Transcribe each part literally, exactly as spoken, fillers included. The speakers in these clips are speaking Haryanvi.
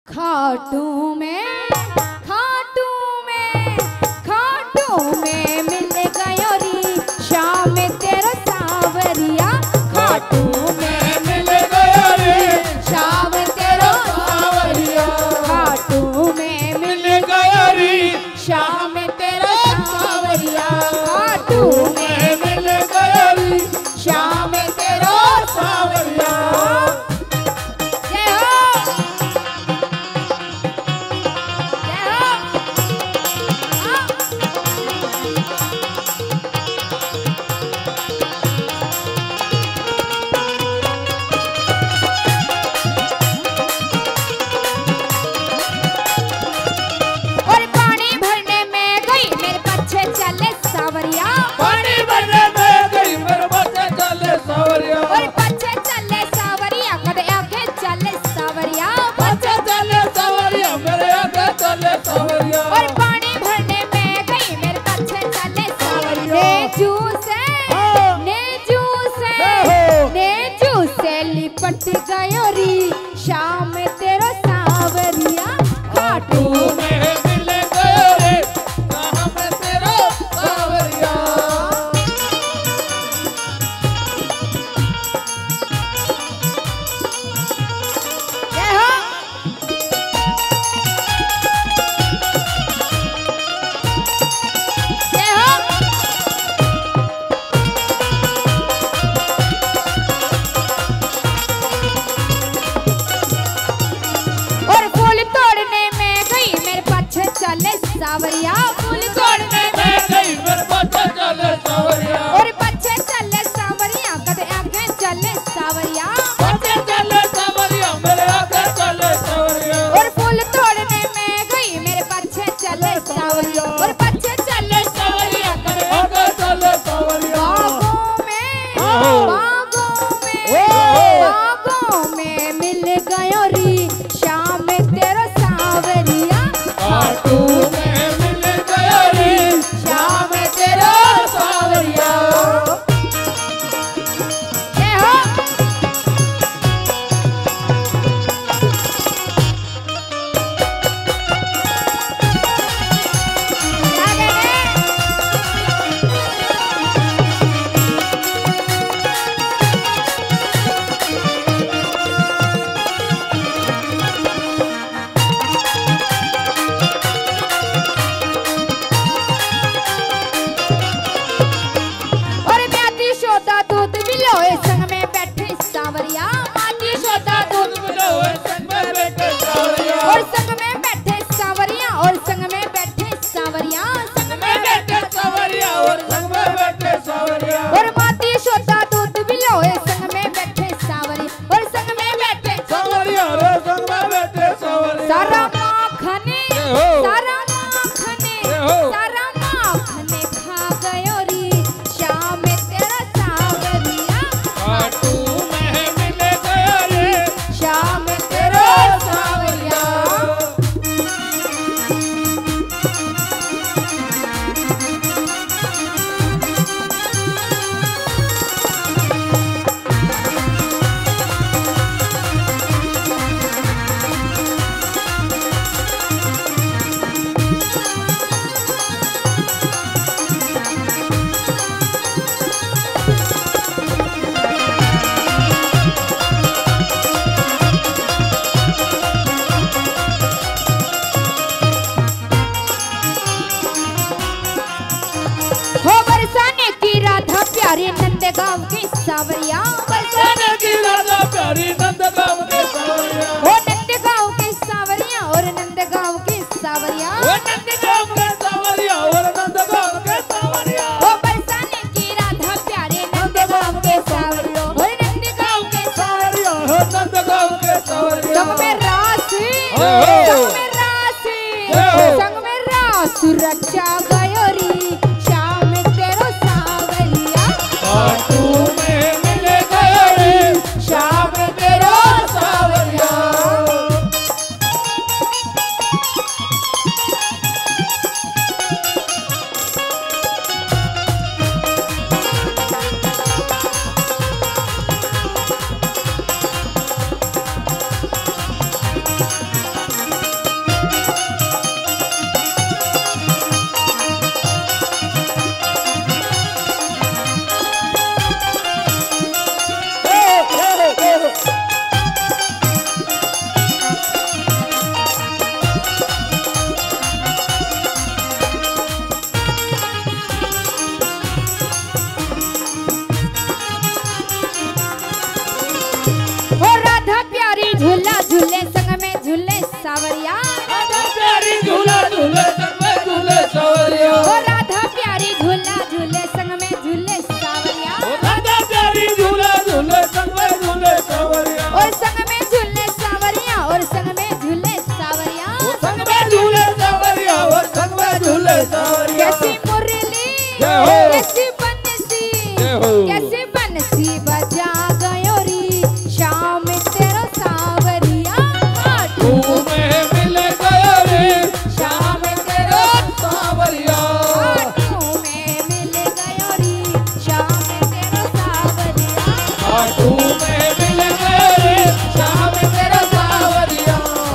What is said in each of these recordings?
खाटू में, खाटू में, खाटू में मिल गयो री श्याम तेरो सांवरिया। खाटू में मिल गयो रे श्याम तेरो सांवरिया। खाटू में मिल गयो रे श्याम तेरो सांवरिया। खाटू में मिल गयो रे श्याम तेरो सांवरिया। जय हो। जय हो। हाँ। और पानी भरने में गई, मेरे पाछे चले सांवरिया। पानी भरने में गई, मेरे पाछे चले सांवरिया। और पाछे चले सांवरिया, कदे आगे चले सांवरिया। पाछे चले सांवरिया, मेरे आगे चले सांवरिया। और पानी भरने में गई, मेरे पाछे चले सांवरिया। सांवरिया। नेजू से, हाँ। नेजू से, जय हो। नेजू से लिपट गयो री श्याम तेरो सांवरिया। खाटू में मिल गयो रे श्याम तेरो सांवरिया। जय हो। जय हो। और फूल तोड़ने में गई, मेरे पाछे चले सांवरिया। फूल तोड़ने में गई, मेरे पाछे चले सांवरिया। और पाछे चले सांवरिया, कदे आगे चले सांवरिया। पाछे चले सांवरिया, मेरे आगे चले सांवरिया। और फूल तोड़ने में गई, मेरे पाछे चले सांवरिया। और पाछे चले सांवरिया, कदे आगे चले सांवरिया। बागों में, हाँ। बागों में, ओ। बागों में मिल गयो री श्याम तेरो सांवरिया। खाटू में मिल गयो रे श्याम तेरो सांवरिया। जय हो। और ब्याह दी शोदा दूध मिलो, ए संग में बैठे सांवरिया। माँ दी शोदा दूध मिलो, ए संग में बैठे सांवरिया। और संग में बैठे सांवरिया, और संग में बैठे सांवरिया। संग में बैठे सांवरिया, और संग में बैठे सांवरिया। और माँ दी शोदा दूध मिलो, ए संग में बैठे सांवरिया। और संग में बैठे सांवरिया, रे संग में बैठे सांवरिया। सारा माखन, जय हो। सारा माखन, जय हो। सारा माखन खा गयो री श्याम तेरा सांवरिया। खाटू में मिल गयो रे श्याम तेरा सांवरिया। हो बरसाने की राधा प्यारी नंदगांव की सांवरिया। बरसाने की राधा प्यारी नंदगांव की सांवरिया। हो नंदगांव की सांवरिया और नंदगांव की सांवरिया। हो नंदगांव की सांवरिया और नंदगांव की सांवरिया। हो बरसाने की राधा प्यारी नंदगांव की सांवरिया और नंदगांव की सांवरिया। हो नंदगांव की सांवरिया। संग में रास, हो। संग में रास, हो। संग में रास रचा गयो री श्याम तेरो सांवरिया। खाटू में मिल गयो रे श्याम तेरो सांवरिया।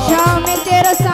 शाम तेरा सावरिया।